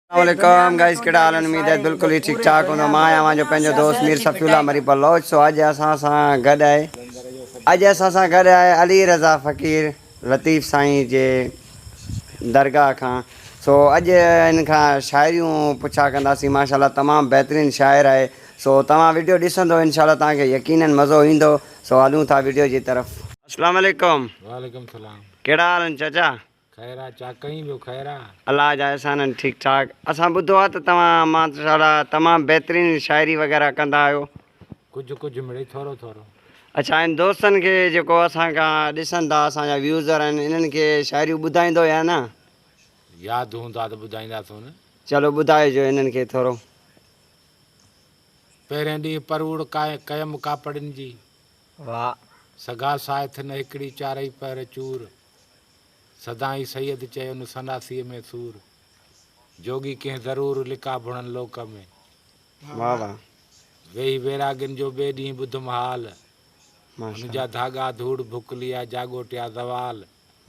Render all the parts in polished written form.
السلام عليڪم گائز ڪهڙا حال آهن اميد آهي بلڪل ئي ٺيڪ ٺاڪ هوندو مان آهيان اوهان جو پنهنجو دوست مير صفي الله مري بلوچ سو اڄ اسان سان گڏ آهي اڄ اسان سان گڏ آهي علي رضا فقير لطيف سائين جي درگاهه کان سو اڄ هن کان شاعريون پڇا ڪنداسين ماشاءالله تمام بهترين شاعر آهي سو توهان وڊيو ڏسندو انشاءالله توهان کي يقينن مزو ايندو سو هلون ٿا وڊيو جي طرف. السلام عليڪم. وعليڪم السلام. ڪهڙا حال آهن چاچا. خير آ چا ڪئين ٻيو خير آ. الله جا احسان آهن ٺيڪ ٺاڪ. اسان ٻڌو آهي ته توهان ماشاءالله تمام بهترين شاعري وغيره ڪندا آهيو. ڪجهه ڪجهه مڙئي ٿورو ٿورو. اڇا ان دوستن کي جيڪو اسان کان ڏسن ٿا اسان جا ويوزر آهن انهن کي شاعريون ٻڌائيندو يا نه. ياد هوندا ته ٻڌائينداسون نه. چلو ٻڌائجو انهن کي ٿورو. پهرين ڏينهن پروڙ ڪيم ڪاپڙين جي. واھ. سگها سائٿ نه هڪڙي چارئي پهر چور. سدائين سيد چيو نه سناسيء ۾ سور. جوڳي ڪنهن ضرور لڪا ڀڻن لوڪ ۾. واھ واھ. ويهي ويراڳين جو ٻئي ڏينهن ٻڌم حال. هن جا ڌاڳا ڌوڙ ڀڪليا جاڳوٽيا زوال.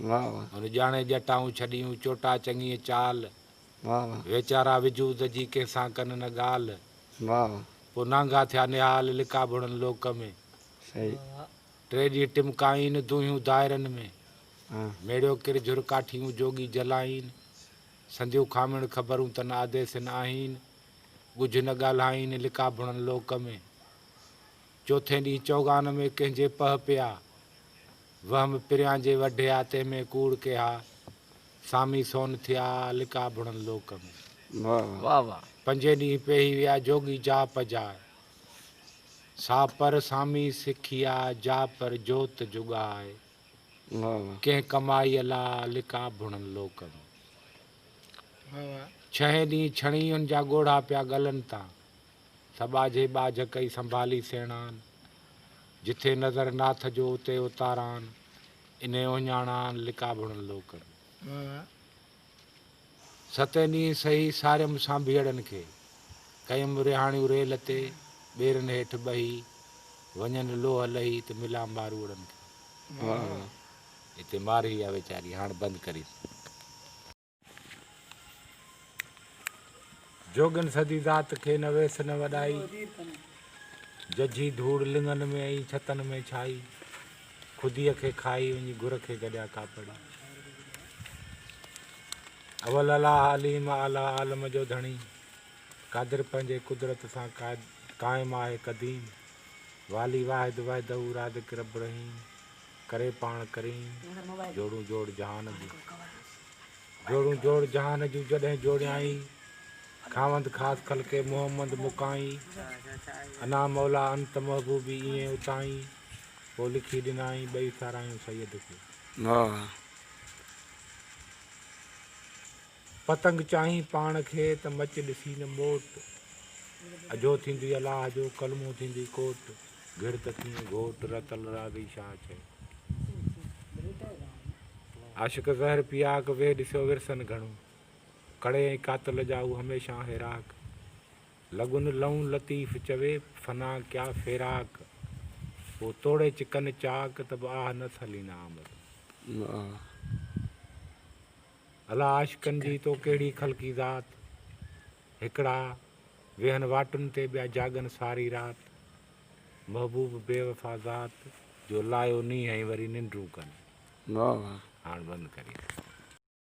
واھ واھ. هن ڄاڻي ڄٽائون ڇڏيون چوٽا چڱيء چال. واھ واھ. ويچارا وجود جي ڪنهن سان ڪن نه ڳالهه. واھ واھ. پوء نانگا ٿيا نهال لڪا ڀڻن لوڪ ۾. صحيح. ٽي ڏينهن ٽمڪائين دونهيون دائرن ۾. ميڙيو ڪر جھر ڪاٺيون جوڳي جلائين. سنديون کامڻ خبرون تن آديسين آهين. ڳجھ نه ڳالهائين لڪا ڀڻن لوڪ ۾. چوٿين ڏينهن چوغان ۾ ڪنهن جي پهه پيا. وهم پريان جي وڍيا تنهن ۾ ڪوڙ ڪيها. سامي سون ٿيا لڪا ڀڻن لوڪ ۾. پنجين ڏينهن پيهي ويا جوڳي جاء پجاء. سا پر سامي سکيا جا پر جوت جڳاء. ڪنهن ڪمائيء لا لڪا ڀڻن لوڪ ۾. ڇهين ڏينهن ڇڻيئن جا ڳوڙها پيا ڳلن تان. سٻاجهي ٻاجهه ڪئي سنڀالي سيڻان. جٿي نظر ناٿ جو اتي اتاران. انهي اهڃاڻان لڪا ڀڻن لوڪ ۾. ستين ڏينهن سهي ساريم سانڀيئڙن کي. ڪيم رهاڻيون ريل تي، ٻيرن هيٺ ٻهي، وڃن لوهه لهي ته ملان ماروئڙن کي. هتي مارئي آ ويچاري، هاڻ بند ڪريس. جوڳين سڌي ذات کي نه ويس نه وڏائي، ججهي ڌوڙ لڱن ۾ ۽ ڇتن ۾ ڇائي، خوديء کي کائي وڃي گر کي گڏيا ڪاپڙي. اول الله عليم اعليٰ عالم جو ڌڻي، قادر پنهنجي قدرت سان قائم آهي قديم، والي واحد وحده رازق رب رحيم، ڪري پاڻ ڪريم، جوڙون جوڙ جهان جون. جوڙون جوڙ جهان جون جڏهن جوڙيائين، خاوند خاص خلقي محمد مڪائين، انا مولا انت محبوبي ايئن اتائين، پوء لکي ڏنائين ٻئي ساراهيون سيد کي. پتنگ چاهين پاڻ کي ته مچ ڏسي نه موٽ، اجهو ٿيندي الله جو ڪلمو ٿيندي ڪوٽ، گهڙ ته ٿئين گهوٽ رتل راضي شاهه چئي. عاشق زهر پياڪ ويهه ڏسيو ورسن گهڻو، ڪڙي ۽ قاتل جا هو هميشه هيراڪ، لڳن لئون لطيف چوي فنا ڪيا فيراڪ، پوء توڙي چڪن چاڪ ته به آهه نه سلينا آمد. الا عاشقن جي تو ڪهڙي خلقي ذات، هڪڙا ويهن واٽن تي ٻيا جاڳن ساري رات، محبوب بيوفا ذات جو لايو نينهن ۽ وري ننڊون ڪن. واھ واھ. هاڻ بند ڪريس.